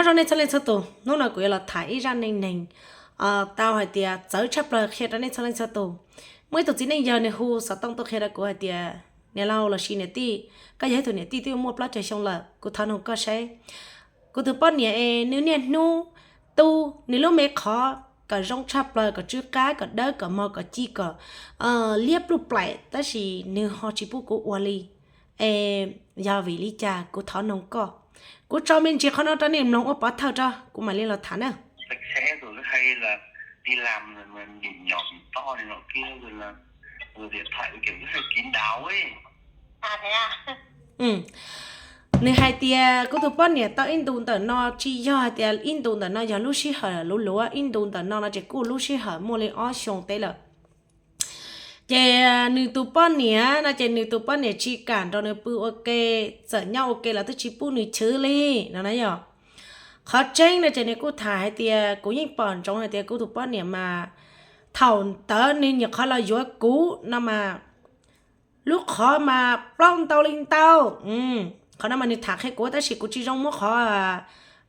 Rau nej txhua leej txhua tus, hnub no kuv yuav los tham ib zaj neej neeg tau hais tias txawv tshaj plaws qhia rau nej txhua leej txhua tus. Muaj ib tug txiv neej yawg nws hu xov tooj tuaj qhia rau kuv hais tias, niam laus lossis niam tij, koj yog ib tug niam tij twb muaj plaub caug xyoo lawm, kuv thov noog koj saib. Kuv tus poj niam es nws niaj hnub tu nws lub me qhov kom zoo tshaj plaws, kom tsw qab, kom dawb, kom mog, kom ci, kom liab pluj plaim, tab sis nws ho tsis pub kuv ua li. Es yog vim li cas? Kuv thov noog koj. Kuv tso me ntsis qhov no rau nej mloog ua pov thawj tso kuv mam li los tham na. Nws hais tias kuv tus poj niam tau ib ntus ntawm no, tsis yog hais tias ib ntus ntawm no yog lub sij hawm luv luav, ib ntus ntawm no no ces kuj lub sij hawm muaj li ob xyoo teb lawm. Ces nws tus poj niam no ces nws tus poj niam tsis kam nrog nws pw ua ke, txawm nyob ua ke los twb tsis pub nws chwv li no na yom. Qhov tseeb no ces nws kuj tham hais tias kuv yeej pom ntsoov hais tias kuv tus poj niam mas thaum ntawd nws nyuam qhuav los yuav kuv no mas lub qhov mas plaub ntau li ntau. Qhov no mas nws tham qhia kuv tab sis kuv tsis zoo muab qhov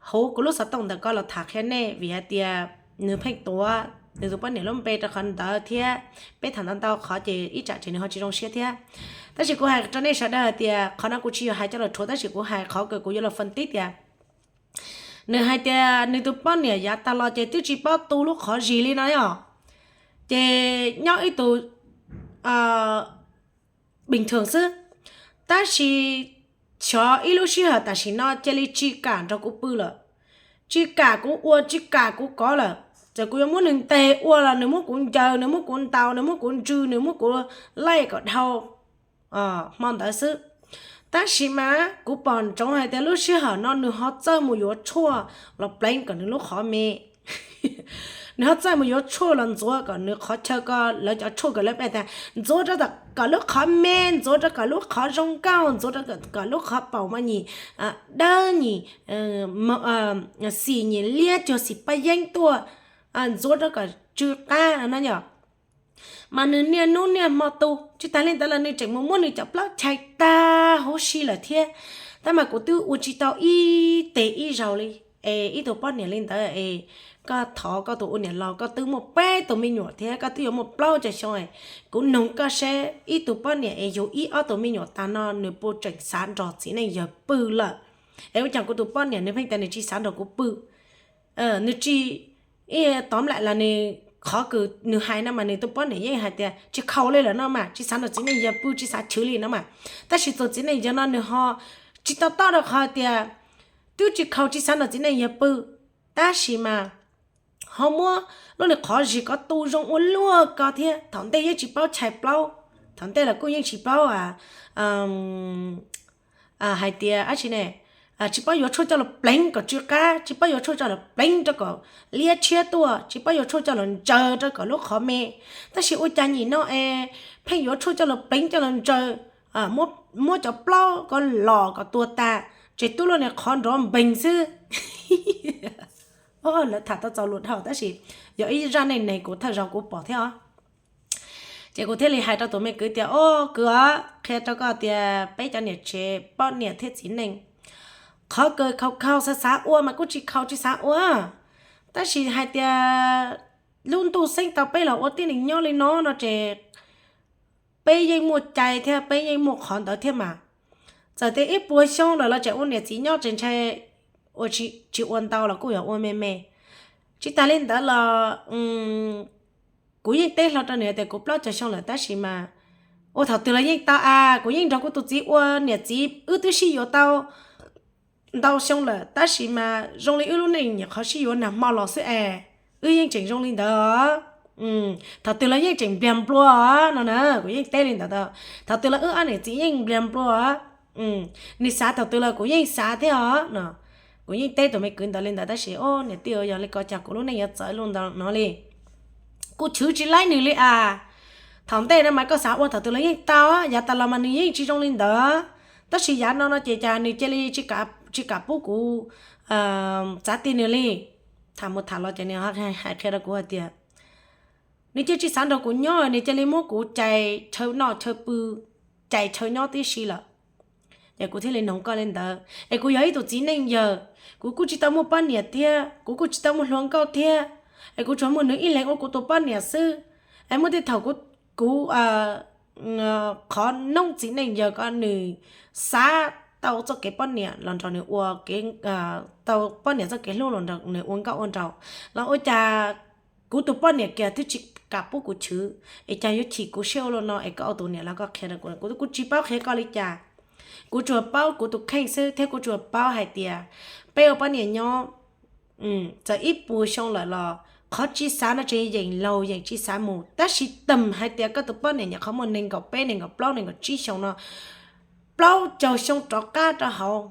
huv kuv lub xov tooj ntawm ko los tham qhia nej vim hais tias nws pheej tuav nws tus poj niam lub npe rau qhov ntawd thiab peb tham ntau ntau qhov ces ib tsam ces nws ho tsis zoo siab thiab. Tab sis kuv hais rau nej sawv daws hais tias qhov no kuv tsis yog hais coj los rhuav tab sis kuv hais qhov kws kuv yuav los faj tib tias nws hais tias nws tus poj niam yav tas los ces twb tsis paub tu lub qhov zis li no os. Ces nyob ib tug bình thường xwb, tab sis xyov ib lub sij hawm tam sim no cia li tsis kam nrog kuv pw lawm. Tsis kam kuv ua, tsis kam kuv kov lawm. Txawm kuv yuav muab nws ntes ua los nws muab kuv ncaws, nws muab kuv ntaus, nws muab kuv ntsws, nws muab kuv laij kom dhau hmo ntawd xwb. Tab sis mas kuv pom ntsoov hais tias lub sij hawm no nws ho txawj mus yuav tshuaj los pleev kom nws lub qhov me. Nws ho txawj mus yuav tshuaj los ntxuav kom nws qhov chaw ko, lawv cov tshuaj kom lawv pe tas ntxuav rau kom lub qhov me, ntxuav rau kom lub qhov zoo nkauj, ntxuav rau kom lub qhov paum mas nyim dawb, nyim xim, nyim liab cuag xim paj yeeb tuaj, ntxuav rau kom tsw qab no yom. Mas nws niaj hnub niaj hmo tu, tsis tas li ntawd los nws tseem mus muab nws cov plaub chais tag huv si lawm thiab. Tab mas kuv twb ua tsis tau ib teg ib zaug li. Es ib tug poj niam li ntawd es koj thov koj tus ua niam laus, koj twb muaj peb tus me nyuam thiab koj twb yuav muaj plaub caug xyoo, kuv noog koj seb ib tug poj niam es yug ib ob tug me nyuam tas no nws puas tseem xav nrog txiv neej yawg pw lawm? Es ua cas kuv tus poj niam nws pheej tias nws tsis xav nrog kuv pw? Nws tsis, tov lam los nws qhov kws nws hais no mas nws tus poj niam yeej hais tias tsis khaus li lawm no mas, tsis xav nrog txiv neej yawg pw, tsis xav chwv li no mas. Tab sis tus txiv neej yawg no nws ho tsis to taub rau qhov tias twb tsis khaus tsis xav nrog txiv neej yawg pw, tab sis mas ho muab lub niag qhov zis ko tu zoo ua luaj ko thiab. Thaum ntej yeej tsis paub chais plaub, thaum ntej los kuj yeej tsis paub hais tias dab tsi ne, tsis paub yuav tshuaj coj los pleev kom tsw qab, tsis paub yuav tshuaj coj los pleev rau kom liab tshiab tuaj, tsis paub yuav tshuaj coj los ntsaws rau kom lub qhov me. Tab sis ua cas nyim no es pheej yuav tshuaj coj los pleev coj los ntsaws, muab cov plaub ko los kom tuag tas, tseem tub lub niag qhov nrov npeeg xwb. Lawv tham tau txaus luag dhau tab sis yog ib zaj neej neeg kuv thawj zaug kuv pom thiab os. Ces kuv thiaj li hais rau tus me kwv tias, o kwv os, qhia rau koj tias peb cov niam tsev poj niam thiab txiv neej, qhov kws khaus khaus xav xav ua mas kuj tsis khaus tsis xav ua. Tab sis hais tias lub ntuj xeeb tau peb los ua tib neeg nyob li no no ces peb yeej muaj cai thiab peb yeej muaj qhov ntawd thiab mas. Txawm tias ib puas xyoo lawm los tseem ua niam txiv nyob tseem ntshai ua tsis ua ntau los kuj yuav ua me me. Tsis tas li ntawd los kuv yeej teb hlo rau nws tias kuv plaub caug xyoo lawm tab sis mas ua thaum twg los yeej tau as, kuv yeej nrog kuv tus txiv ua niam txiv wb twb sib yuav tau ntau xyoo lawm tab sis mas zoo li wb lub neej nyuam qhuav sib yuav nag hmo los xwb es, wb yeej tseem zoo li ntawd. Thaum twg los yeej tseem npliag nplua os no na, kuv yeej teb li ntawd. Thaum twg los wb ob niam txiv yeej npliag nplua os. Nws xav thaum twg los kuv yeej xav thiab os no. Kuv yeej teb tus me kwv ntawd li ntawd tab sis o niam tij, yog li ko cas kuv lub neej yuav txawv li ntawd no li. Kuv chwv tsis laib nws li as. Thaum ntej no mas koj xav ua thaum twg los yeej tau, yav tas los mas nws yeej tsis zoo li ntawd. Tab sis yav no no ces cas nws cia li tsis kam pub kuv txav ti nws li. Tham mus tham los ces nws hais qhia rau kuv hais tias nws cia tsis xav nrog kuv nyob, nws cia li muab kuv cais chaw noj chaw pw, cais chaw nyob tib si lawm. Es kuv thiaj li noog koj li ntawd. Es kuv yog ib tug txiv neej yawg, kuv kuj tsis tau muaj poj niam thiab, kuv kuj tsis tau muaj hluas nkauj thiab, es kuv tsuas muaj nws ib leeg ua kuv tus poj niam xwb. Es muaj tej thaum kuv, kuv qhov noob txiv neej yawg ko nws xav tau txoj kev poj niam los nrog nws ua, tau poj niam txoj kev hlub los nrog nws ua nkauj ua nraug, los ua cas kuv tus poj niam kiag twb tsis kam pub kuv chwv, es cas yuav chim kuv siab ua luaj no. Es koj ua tus niam los koj qhia rau kuv, kuv kuj tsis paub qhia koj li cas. Kuv tsuas paub kuv tus kheej xwb, thiab kuv tsuas paub hais tias peb ua poj niam nyob txawm ib puas xyoo lawm los qhov tsis xav no tseem yeem laus yeem tsis xav mus, tab sis teem hais tias koj tus poj niam nyuam qhuav muaj nees nkaum peb, nees nkaum plaub, nees nkaum tsib xyoo no, plaub caug xyoo rov qab rau hauv,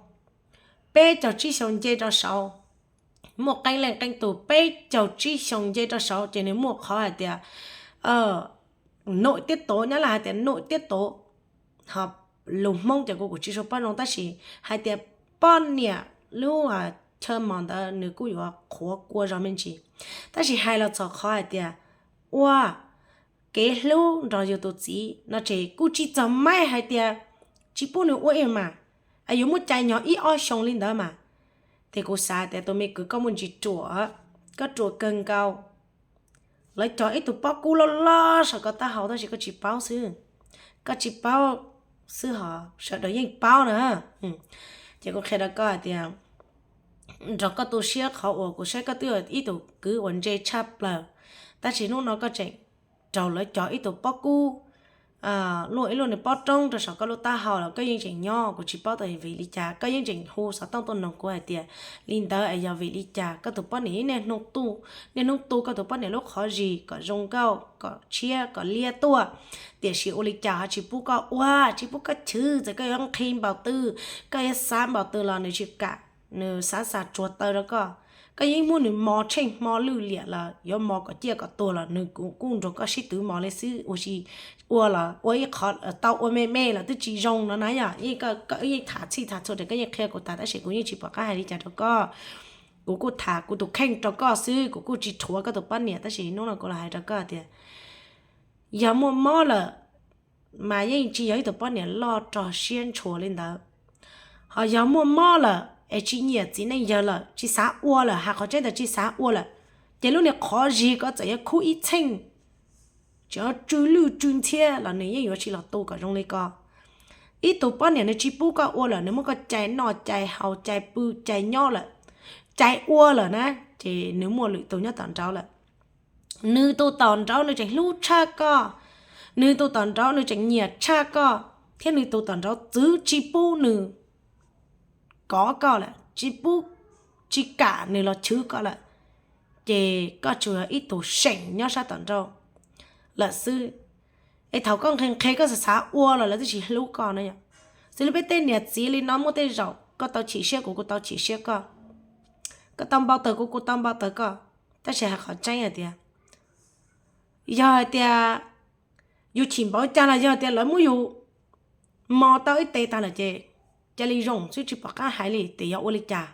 peb caug tsib xyoo nce rau saud, muaj qee leej qee tus peb caug tsib xyoo nce rau saud ces nws muaj qhov hais tias num tiab tuv, nyob Laj hais tias num tiab tuv. Ho lus Hmoob ces kuv kuj tsis suav paub zoo, tab sis hais tias poj niam lub chaw mos ntawd nws kuj yuav qhuav kua zog me ntsis. Tab sis hais los txog qhov hais tias ua kev hlub nrog yus tus txiv no ces kuj tsis txog maib hais tias tsis pub nws ua ib mas, es yuav muab cais nyog ib ob xyoo li ntawd mas. Ces kuv xav tias tus me kwv, koj muaj ntsis ruam, koj ruam kawg nkaus. Lawv cog ib tug pob kub loj loj saum koj taub hau tab sis koj tsis paub xwb. Koj tsis paub xwb hos sawv daws yeej paub na. Ces kuv qhia rau koj hais tias nrog koj tu siab qhov uas kuv saib koj twb yog ib tug kwv uas ntse tshaj plaws, tab sis hnub no koj tseem raug lawv cog ib tug pob kub luaj ib lub niag pob roob rau saum koj lub taub hau los koj yeej tseem nyob. Kuv tsis paub tias vim li cas, koj yeej tseem hu xov tooj tuaj noog kuv hais tias li ntawd es yog vim li cas. Koj tus poj niam niaj hnub tu, niaj hnub tu koj tus poj niam lub qhov zis kom zoo nkauj, kom tshiab, kom liab tuaj, tiam sis ua li cas ho tsis pub koj ua, tsis pub koj chwv, txawm koj yuav nqhis npaum twg, koj yuav xav npaum twg los nws tsis kam, nws xav xav tsuag taw rau koj. Koj yeej muab nws mos tsheej hmo lwj liam los yuav mos kom ciaj kom tuag los nws kuj nrog koj sib twv mos li xwb. Ua si, ua los ua ib qho tau, ua me me los twb tsis zoo no na yom. Koj yeej tham txhij tham txhua ces koj yeej qhia kuv tas tab sis kuv yeej tsis pom qab hais li cas rau koj. Kuv kuj tham kuv tus kheej rau koj xwb, kuv kuj tsis rhuav koj tus poj niam, tab sis hnub no kuv los hais rau koj tias yog muaj mob lawm mas yeej tsis yog ib tug poj niam loj rog siab ntshua li ntawd. Ho yog muaj mob lawm es tsis nyiam txiv neej yawg lawm, tsis xav ua lawm, hais qhov tseeb tias tsis xav ua lawm, ces lub niag qhov zis ko txawm yuav khub ib txheej, tseem yuav tsw lwj tsw ntxhiab los nws yeej yuav tsis los tu kom zoo li ko. Ib tug poj niam nws tsis pub koj ua lawm, nws muab koj cais noj cais haus, cais pw cais nyob lawm, cais ua lawm na, ces nws muaj lwm tus nyob tom nraud lawm. Nws tus tom nraud nws tseem hlub tshaj koj, nws tus tom nraud nws tseem nyiam tshaj koj, thiab nws tus tom nraud txwv tsis pub nws kov koj lawm, tsis pub, tsis kam nws los chwv koj lawm, ces koj tsuas yog ib tug seem nyob sab tom nraud lawm xwb. Es thaum koj nqhis nqhis koj xav xav ua los lawv twb tsis hlub koj na yom. Xws li peb tej niam txiv li no muaj tej zaum koj tau chim siab kuv, kuv tau chim siab koj, koj tau npau taws kuv, kuv tau npau taws koj, tab sis hais qhov tseeb hais tias yog hais tias yus chim npaum cas los yog tias lawv muab yus mos tau ib tes tag lawm ces cia li zoo xwb, tsis pom qab hais li tias yog ua li cas.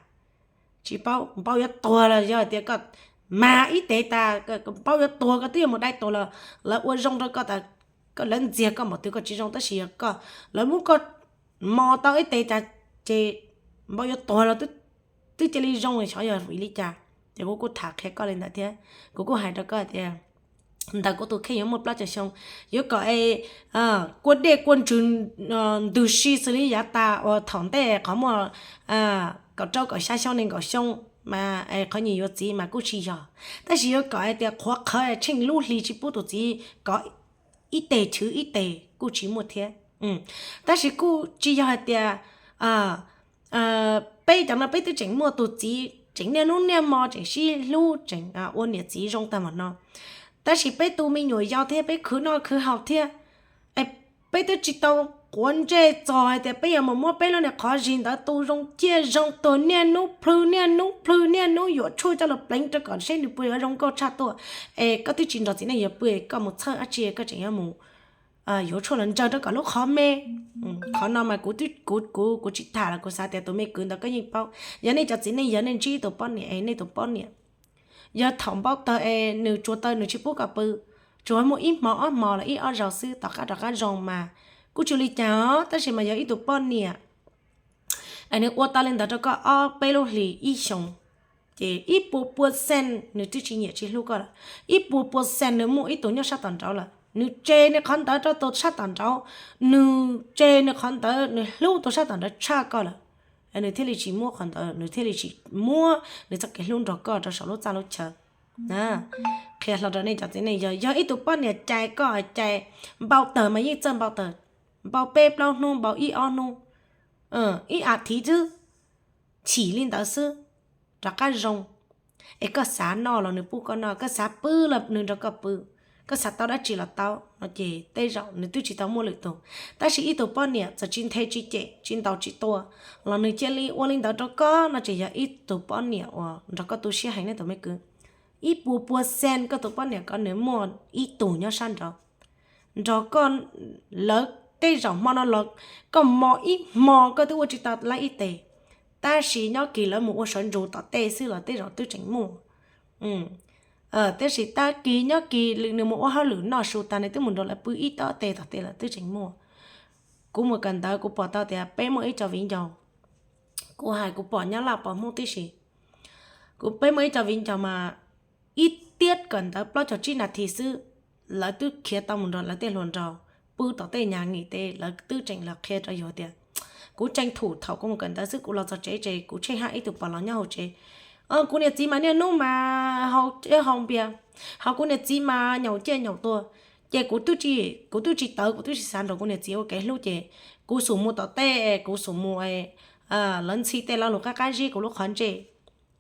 Tsis paub, npau yuav tuag los yog tias koj mag ib tes tas, npau yuav tuag koj twb yuav mus dai tuag los lawv ua zoo rau koj tas, koj, lawv ntxias koj npaum twg koj tsis zoo, tab sis yog koj, lawv muab koj mos tau ib tes tas ces npau yuav tuag los twb cia li zoo, xyov yog vim li cas. Ces kuv kuj tham qhia koj li ntawd thiab, kuv kuj hais rau koj tias ntawm kuv tus kheej yuav muaj plaub caug xyoo, yuav kom es kua dej kua ntsws ntws si xws li yav tas uas thaum ntej qhov muaj kaum rau kaum xya xyoo nees nkaum xyoo mas qhov nyias yuav txiv mas kuj tsis yog, tab sis yuav kom hais tias qhuav qhawv tsheej lub hli tsis pub tus txiv kov ib tes chwv ib tes kuj tsis muaj thiab. Tab sis kuj tsis yog hais tias peb cov no peb twb tseem muaj tus txiv tseem niaj hnub niaj hmo tseem sib hlub tseem ua niam txiv zoo tag mam no, tab sis peb tu me nyuam yau thiab peb khwv noj khwv haus thiab, peb twb tsis tau quav ntsej txog hais tias peb yuav mus muab peb lub niag qhov zis ntawd tu zoo ciaj zoo tuag niaj hnub plhws niaj hnub plhws niaj hnub yuav tshuaj coj los pleev rau kom seb nws puas yuav zoo nkauj tshaj tuaj. Es koj twb tsis nrog txiv neej yawg pw, koj mus txhawj dab tsi koj tseem yuav mus yuav tshuaj los ntsaws rau kom lub qhov me. Qhov no mas kuv, kuv, kuv tsis tham los kuv xav tias tus me kwv ntawd koj yeej paub. Yog nej cov txiv neej yawg nej ntsib tus poj niam es nej tus poj niam yog thaum npau taws es nws tsuas taw nws tsis pub koj pw, tsuas muaj ib hmo ob hmo los ib ob zaug xwb, tom qab rov qab zoo mas kuj tsis ua li cas os, tab sis mas yog ib tus poj niam nws ua tau li ntawd rau koj ob peb lub hlis ib xyoos, ces ib puas puas xees nws twb tsis nyiam tsis hlub koj lawm. Ib puas puas xees nws muaj ib tug nyob sab tom nraud lawm, nws tseg nws qhov ntawd rau tus sab tom nraud, nws tseg nws qhov ntawd, nws hlub tus sab tom nraud tshaj koj lawm, nws thiaj li tsis muab qhov ntawd, nws thiaj li tsis muab nws txoj kev hlub nrog koj rau saum lub txaj lub chaw. Qhia hlo rau nej cov txiv neej, yog, yog ib tug poj niam cais koj, cais npau taws mas yeej txawj npau taws, npau peb plaub hnub, npau ib ob hnub, ib as thiv xwb, chim li ntawd xwb, rov qab zoo. Es koj xav noj los nws pub koj noj, koj xav pw los nws nrog koj pw, koj xav tau dab tsi los tau no ces tej zaum nws twb tsis tau muaj lwm tus. Tab sis ib tug poj niam txawm tsis nthe tsis cem tsis ntaus tsis tua los nws cia li ua li ntawd rau koj no ces yog ib tug poj niam uas nrog koj tu siab heev ne tus me kwv. Ib puas puas xees koj tus poj niam ko nws muaj ib tug nyob sab nraud nrog koj, lawv tej zaum hmo no los koj mos ib hmo koj twb ua tsis tau laib ib tes, tab sis nyob kis lawv mus ua sawv ntsug tom tej xwb los tej zaum twb tseem muaj. Tab sis tag kis nyob kis nws mus ua hauj lwm noj su tag nws twb mus nrog lawv pw ib tog tes tom tej lawm twb tseem muaj. Kuv mus kawm ntawv kuv pom tau tias peb muaj ib co viv ncaus, kuv hais kuv pom nyob Laj pom Hmoob tib si, kuv peb muaj ib co viv ncaus mas ib tiab kawm ntawv plaub caug tsib nas this xwb, lawv twb khiav tau mus nrog lawv tej hluas nraug pw tom tej nyag ngim tes, lawv twb tseem los qhia rau yus tias, kuv tseem thum thaum kuv mus kawm ntawv xwb kuv los txog tsev ces kuv tsheej hab ib tug pog los nyob hauv tsev, kuv niam txiv mas niaj hnub mas haus npias, ho kuv niam txiv mas nyaum ciaj nyaum tuag, ces kuv, kuv twb tsis tawv, kuv twb tsis xav nrog kuv niam txiv ua kev hlub ces kuv xum mus tom tej, kuv xum mus, lawv ntxhi tej lo lus qab qab zib kuv lub qhov ntsej.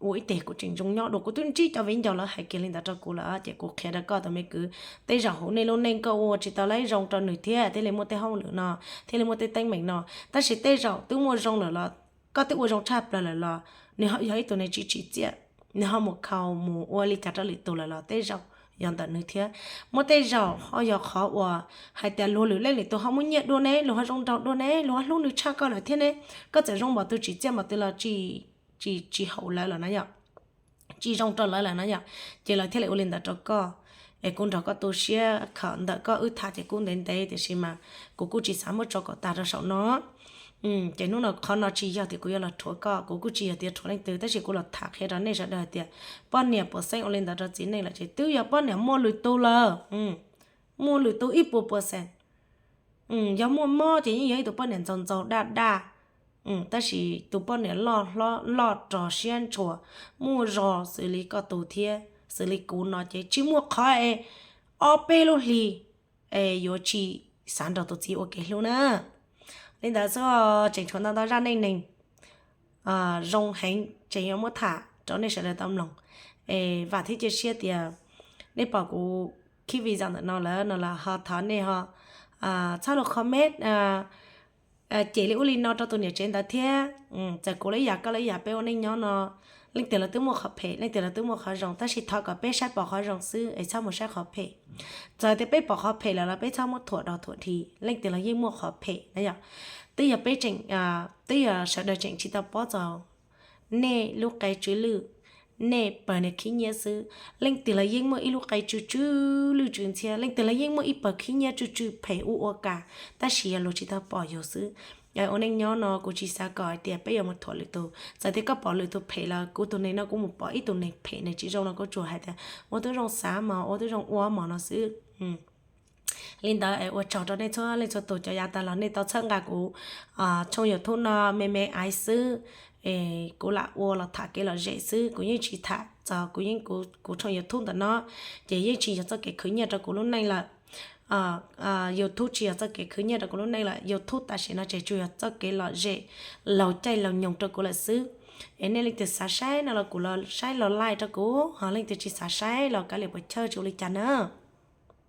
Ua ib teg kuv tseem zoo nyob dua, kuv twb ntsib cov viv ncaus lawv hais kiag li ntawd rau kuv lawm ces kuv qhia rau koj tus me kwv, tej zaum hauv nej lub neej koj ua tsis tau laib zoo rau nws thiab thiaj li muaj tej hauj lwm no, thiaj li muaj tej teeb meem no, tab sis tej zaum twb muaj zoo lawm los, koj twb ua zoo tshaj plaws lawm los, nws ho yog ib tug neeg tsis tsim txiaj, nws ho mus khaus mus ua li cas rau lwm tus lawm los tej zaum yog ntawm nws thiab. Muaj tej zaum ho yog qhov uas hais tias luag lwm leej lwm tus ho muaj nyiaj dua ne, luag ho zoo nraug dua ne, luag ho hlub nws tshaj koj lawm thiab ne, koj txawm zoo npaum twg tsim txiaj npaum twg los tsis, tsis haum lawv lawm na yom, tsis zoo rau lawv lawm na yom, ces lawv thiaj li ua li ntawd rau koj. Es kuv nrog koj tu siab khawm ntawm koj wb tham ces kuj ntev ntev tiam sis mas kuv kuj tsis xav muab tso kom tag rau saum no. Ces hnub no qhov no tsis yog tias kuv yuav los rhuav koj, kuv kuj tsis yog tias rhuav leej twg, tab sis kuv los tham qhia rau nej sawv daws tias poj niam puas xeeb ua li ntawd rau txiv neej lawm ces twb yog poj niam muaj lwm tus lawm, muaj lwm tus ib puas puas xees. Yog muaj mob ces yeej yog ib tug poj niam ntxaug ntxaug daj daj, tab sis tus poj niam loj hlob loj rog siab ntshua, muaj zog xws li koj tus thiab xws li kuv no ces tsis muaj qhov es ob peb lub hlis es yuav tsis xav nrog tus txiv ua kev hlub na. Li ntawd xwb, tseem tshuav ntau ntau zaj neej neeg zoo heev tseem yuav muab tham rau nej sawv daws tau mloog. Es vam thiab cia siab tias nej pom kuv khib video ntawm no lawm no los ho thov nej ho txhob los comment cem li ub li no rau tus niam tsev ntawd thiab. Txawm kuv los ib yam koj los ib yam peb ua neej nyob no, leej twg los twb muaj qhov phem, leej twg los twb muaj qhov zoo, tab sis thov kom peb saib pom qhov zoo xwb es txhob mus saib qhov phem. Txawm tias peb pom qhov phem lawm los peb txhob muab thuam dog thuam dhi, leej twg los yeej muaj qhov phem na yom. Twb yog peb tseem, twb yog sawv daws tseem tsis tau paub txog nej lub qe tsw lwj, nej pawg niag khib nyiab xwb. Leej twg los yeej muaj ib lub qe tsw tsw lwj tsw ntxhiab, leej twg los yeej muaj ib pawg khib nyiab tsw tsw phem ua ua kas, tab sis yog luag tsis tau pom yus xwb. Ua neej nyob no kuv tsis xav kom hais tias peb yuav mus thuam lwm tus. Txawm tias koj pom lwm tus phem los kuv tus neeg no kuv mus pom ib tug neeg phem neeg tsis zoo no kuv tsuas hais tias ua tib zoo xav mos, ua tib zoo ua mos no xwb. Li ntawd es ua tsaug rau nej txhua leej txhua tus cov yav tas los nej tau txhawb nqa kuv tshooj YouTube no me me aiv xwb. Kuv lam ua los tham kev lom zem xwb, kuv yeej tsis tham txog kuv yeej, kuv tshooj YouTube ntawm no ces yeej tsis yog txoj kev khwv nyiaj rau kuv lub neej lawm. YouTube tsis yog txoj kev khwv nyiaj rau kuv lub neej lawm, YouTube tam sim no ces tsuas yog txoj kev lom zem laug caij laug nyoog rau kuv lawm xwb. Es nej leej twg xav saib no los kuv los saib los like rau kuv, ho leej twg tsis xav saib los kav liam puas chawj tsis ua li cas na.